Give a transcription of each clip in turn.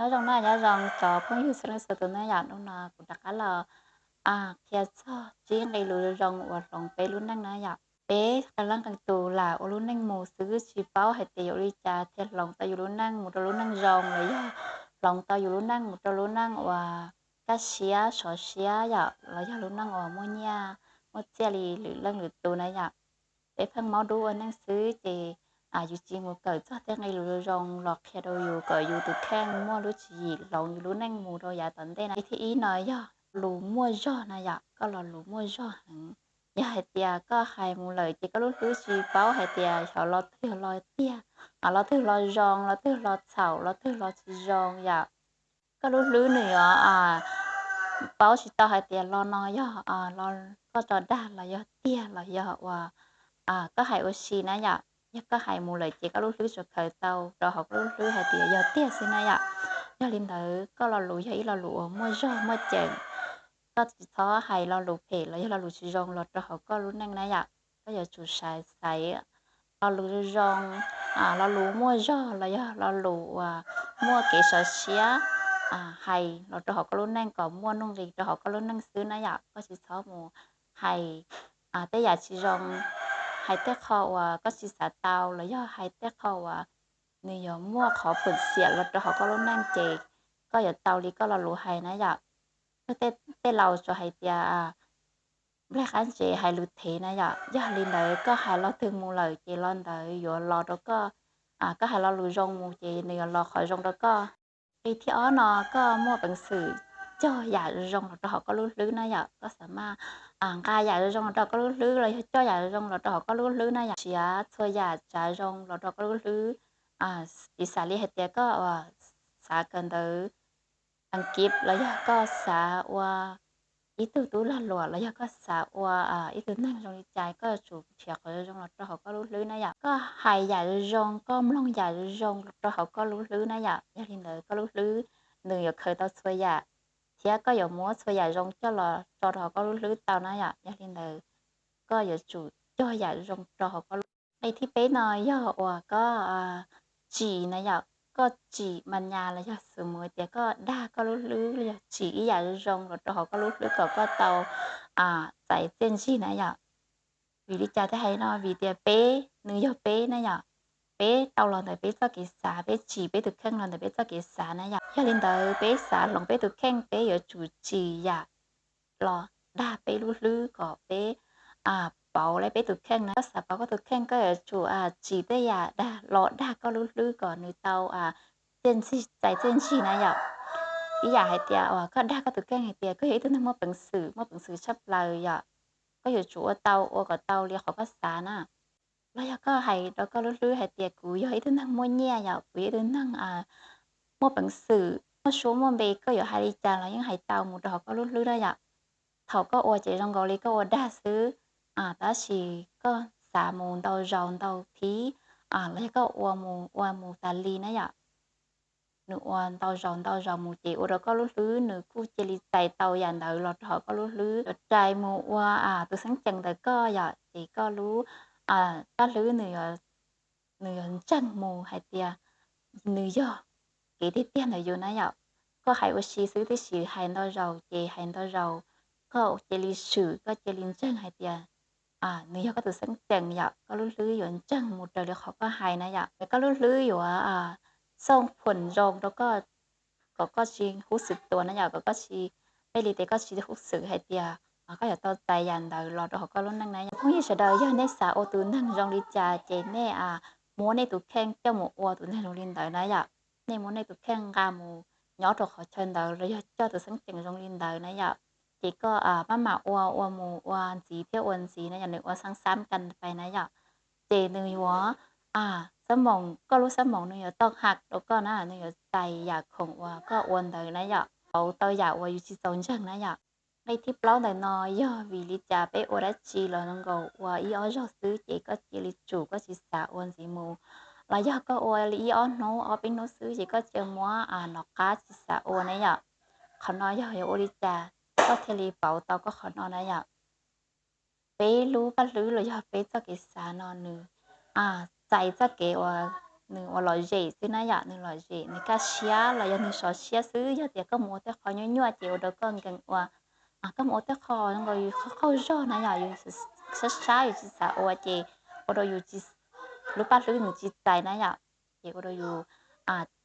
Nyob zoo na, nyob zoo cov phooj ywg txhua leej txhua tus na yom. Hnub no kuv rov qab los qhia txog tsib nqe lus zoo uas hloov peb lub neej na yom. Peb qee leej qee tus lam ua lub neej mus xwb tsis paub hais tias yuav ua li cas thiaj hloov tau yus lub neej mus rau lub neej zoo los yog hloov tau yus lub neej mus rau lub neej uas kaj siab sov siab yom, los yog lub neej uas muaj nyiaj muaj txiaj li lwm leej lwm tus na yom. Peb pheej maub dub ua neej xwb ces yus tsis mus kawm txog tej nqe lus zoo los qhia rau yus kom yus tus kheej muaj lub tswv yim hloov yus lub neej mus rau yav tom ntej na. Thib ib no yog lus muaj zog na yom, koj lo lus muaj zog heev. Yog hais tias koj hais mus lawm ces koj lub hlwb tsis paub hais tias xyov lo twg lo tiag, lo twg lo zoo, lo twg lo txhaum, lo twg lo tsis zoo yom. Koj lub hlwb nws yuav paub tsis tau hais tias lo no yog koj tso dag los yog tiag los yog uas koj hais ua si na yom. Yog koj hais mus lawm ces koj lub hlwb tsuas khaws tau rau hauv koj lub hlwb hais tias yog tiag xwb na yom. Yog li ntawd koj lo lus yog ib lo lus uas muaj zog muaj ceem. Koj tsis txhob hais lo lus phem los yog lo lus tsis zoo los rau hauv koj lub neej na yom. Koj yuav tsum xaiv xaiv lo lus zoo zoo, lo lus muaj zog los yog lo lus uas muaj kev sov siab hais los rau hauv koj lub neej kom muaj nuj nqis rau hauv koj lub neej xwb na yom. Koj tsis txhob mus hais tej yam tsis zoo, hais tej qho uas koj tsis xav tau los yog hais tej qho uas nws yuav muaj qhov phom xiam los rau hauv koj lub neej ces koj yuav tau li koj lo lus hais na yom. Tej laus tsuas hais tias nplaig qab ntsev hais lus thev na yom. Yog li ntawd koj hais lo twg mus lawm ces lo ntawd yuav los rau koj. Koj hais lo lus zoo mus ces nws yuav los qhov zoo rau koj. Nqe thib ob no, koj muaj peev xwm cog yam zoo los rau hauv koj lub hlwb na yom. Koj xav mas nqa yam zoo los rau koj lub hlwb los yog coj yam zoo los rau hauv koj lub hlwb na yom. Siav txhua yam tsav zoo los rau koj lub hlwb. Piv xam li hais tias koj xav kawm ntawv Askiv los yog koj xav ua ib tug tub lag luam los yog koj xav ua ib tug neeg zoo li cas, koj yuav tsum nrhiav qhov zoo los rau hauv koj lub hlwb na yom. Koj hais yam zoo zoo, koj mloog yam zoo zoo los rau hauv koj lub hlwb na yom. Yog li ntawd koj lub hlwb nws yuav khaws tau txhua yam, thiab koj yuav muab txhua yam zoo coj los tso rau hauv koj lub hlwb tau na yom. Yog li ntawd koj yuav tsum cog yam zoo rau hauv koj lub. Nqe thib peb no yog uas koj tsim na yom. Koj tsim mas nyas los yog xws mus tias koj dag koj lub hlwb los yog tsim ib yam zoo los rau hauv koj lub hlwb kom koj tau txais txiaj ntsig na yom. Vim li cas thiaj hais no? Vim tias peb, nws yog peb na yom. Peb tau los ntawm peb txoj kev xav, peb tsim peb tus kheej los ntawm peb txoj kev xav na yom. Yog li ntawd peb xav hloov peb tus kheej, peb yuav tsum tsim yam los dag peb lub hlwb kom peb pauv lawm peb tus kheej na. Koj xav pauv koj tus kheej, koj yuav tsum tsim tej yam dag los dag koj lub hlwb kom nws tau txiaj ntsig, txais txiaj ntsig na yom. Ib yam hais tias uas koj dag koj tus kheej hais tias koj yog ib tug neeg muaj peev xwm, muaj peev xwm tshaj plaws yom. Koj yuav tsum ua tau, ua kom tau li qhov koj xav na. Los yog koj hais rau koj lub hlwb hais tias kuv yog ib tug neeg muaj nyiaj yom, kuv yog ib tug neeg muaj peev xwm, muaj suab muaj npe, koj yuav hais li cas los yeej hais tau mus rau hauv koj lub hlwb na yom. Thaum koj ua ces zoo nkaus li koj ua dag xwb, tab sis koj xav mus ntau zaus ntau thib, los yog koj ua mus ua mus tas li na yom, nws ua ntau zaus ntau zaus mus ces ua rau koj lub hlwb nws kuj cia li txais tau yam ntawd los rau hauv koj lub hlwb, yuav rais mus ua tus xeeb ceem ntawm koj yom. Ces koj lub paj hlwb nws yuav ntseeg mus hais tias nws yog kev tiag tiag ntawm yus na yom. Koj hais ua si xwb tib si, hais ntau zaus ces hais ntau zaus, koj cia li swm, koj cia li ntseeg hais tias nws yog koj tus xeeb ceem yom. Koj lub hlwb yuav ntseeg mus raws li qhov koj hais na yom. Koj lub hlwb yuav xoj phuam zoo rau koj, kom koj tsis hub xwm tuas na yom, kom koj tsis, peb li tes koj tsis hub xwm hais tias koj yuav tau txais yam ntawd los rau hauv koj lub neej na yom. Phooj ywg sawv daws, yog nej xav ua tus neeg zoo li cas ces nej muab nej tus kheej coj mus ua tus neeg zoo li ntawd na yom. Nej muab nej tus kheej nqa mus nyob rau qhov chaw ntawd los yog coj tus xeeb ceem zoo li ntawd na yom. Ces koj maj mam ua, ua mus ua ntxiv thiab ua ntxiv na yom, nws ua xab xab kas pais na yom. Ces nws yuav, xab moos, koj lub xab moos nws yuav tau haj rau koj na, nws yuav txais yam khoom uas koj ua ntawd na yom, pauv tau yam uas yus tsis txaus ntseeg na yom. Nqe thib plaub ntawm no, yog vim li cas peb ua dab tsi los nkaus ua ib ob zaug xwb ces koj cia li tsum, koj tsis xav ua ntxiv mus, los yog koj ua li ib ob hnub ob peb hnub xwb ces koj cia muab nom qab tsis xav ua na yom. Qhov no yog yuav ua li cas koj thiaj li pauv tau koj qhov no na yom. Peb lub paj hlwb los yog peb txoj kev xav no nws txais txoj kev uas nws ua lom zem xwb na yom, nws lom zem, nws kaj siab los yog nws sov siab xwb. Yog tias koj mus ua tej qho nyuaj nyuaj ces ua rau koj nkees ua, koj mus ua tej qho nkaus yus qaug zog na yom, yus sab sab yus tsis xav ua ces ua rau yus lub paj hlwb nws tsis txais na yom, ces ua rau yus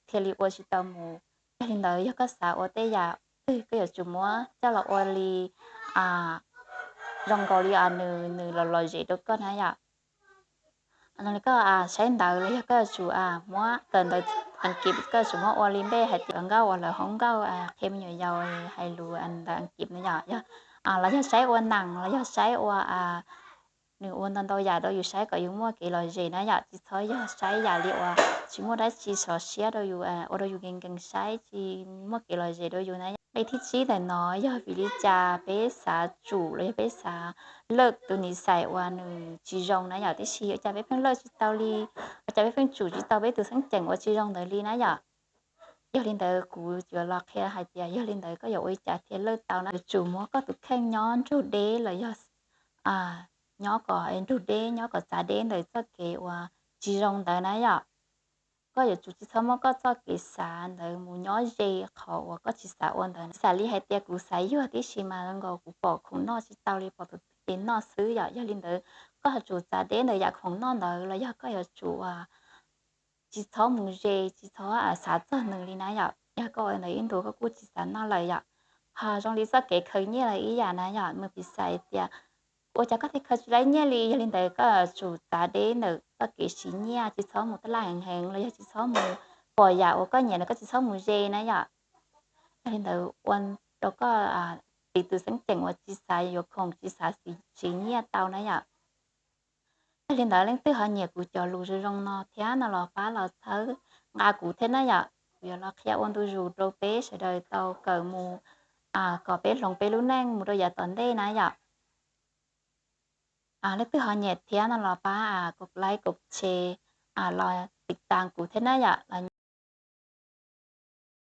thiaj li ua tsis tau mus. Yog li ntawd yog koj xav ua tej yam twg koj yuav tsum muab coj los ua li zoo nkaus li nws, nws los lom zem rau koj na yom. Koj saib ntawv los yog koj yuav tsum muab kawm ntawv Askiv, koj yuav tsum muab ua li npe hais tias nkauj uas lawv hauv nkauj qhia me nyuam yaus hais lus ntawv Askiv na yom, los yog saib ua neeg los yog saib ua nws ua ntau ntau yam rau yus saib kom yus muaj kev lom zem na yom. Tsis txhob yog saib yam li uas tsis muaj dab tsi sov siab rau yus, ua rau yus nkees nkees saib tsis muaj kev lom zem rau yus na yom. Nqe thib tsib ntawm no yog vim li cas peb xav tsum los yog peb xav lawj tus nis xais uas nws tsis zoo na yom, tiam sis ua cas peb pheej lawj tsis tau li, ua cas peb pheej tsum tsis tau peb tus xeeb ceem uas tsis zoo ntawd li na yom. Yog li ntawd kuv yuav los qhia hais tias yog li ntawd koj yuav ua li cas thiaj lawj tau na. Yuav tsum muab koj tus kheej nyob nrug deb los yog nyob kom nrug deb, nyob kom txav deb ntawm txoj kev uas tsis zoo ntawd na yom. Koj yuav tsum tsis txhob muab koj txoj kev xav ntawd mus nyob ze qhov uas koj tsis xav ua ntawd. Tsis xav li hais tias kuv xav yuag tib si mas zoo nkaus kuv pom khoom noj tsis tau li, pom tus twg ces noj xwb yom. Yog li ntawd koj yuav tsum txav deb ntawm yam khoom noj ntawd los yog koj yuav tsum tsis txhob mus ze, tsis txhob xav txog nws li na yom. Yog koj ua ntawd ib ntus koj kuj tsis xav noj lawm yom. Ho zoo li txoj kev khaws nyiaj los ib yam na yom, nws piv xav tias ua cas koj thiaj khaws tsis laib nyiaj li. Yog li ntawd koj yuav tsum txav deb ntawm txoj kev siv nyiaj, tsis txhob mus taj laj heev heev los yog tsis txhob mus pom yam uas koj nyiam ntawd koj tsis txhob mus ze na yom. Yog li ntawd ua rau koj tiv tus xeeb ceem uas tsis xav yuav khoom, tsis xav siv nyiaj tau na yom. Yog li ntawd leej twg ho nyiam kuv cov lus zoo zoo no thiab no los pab los txhawb nqa kuv thiab na yom. Kuv yuav los qhia ua ntu zus rau peb sawv daws tau kawm mus kom peb hloov peb lub neej mus rau yav tom ntej na yom. Leej twg ho nyiam thiab no los pab kov like kov share los tiv tas kuv thiab na yom.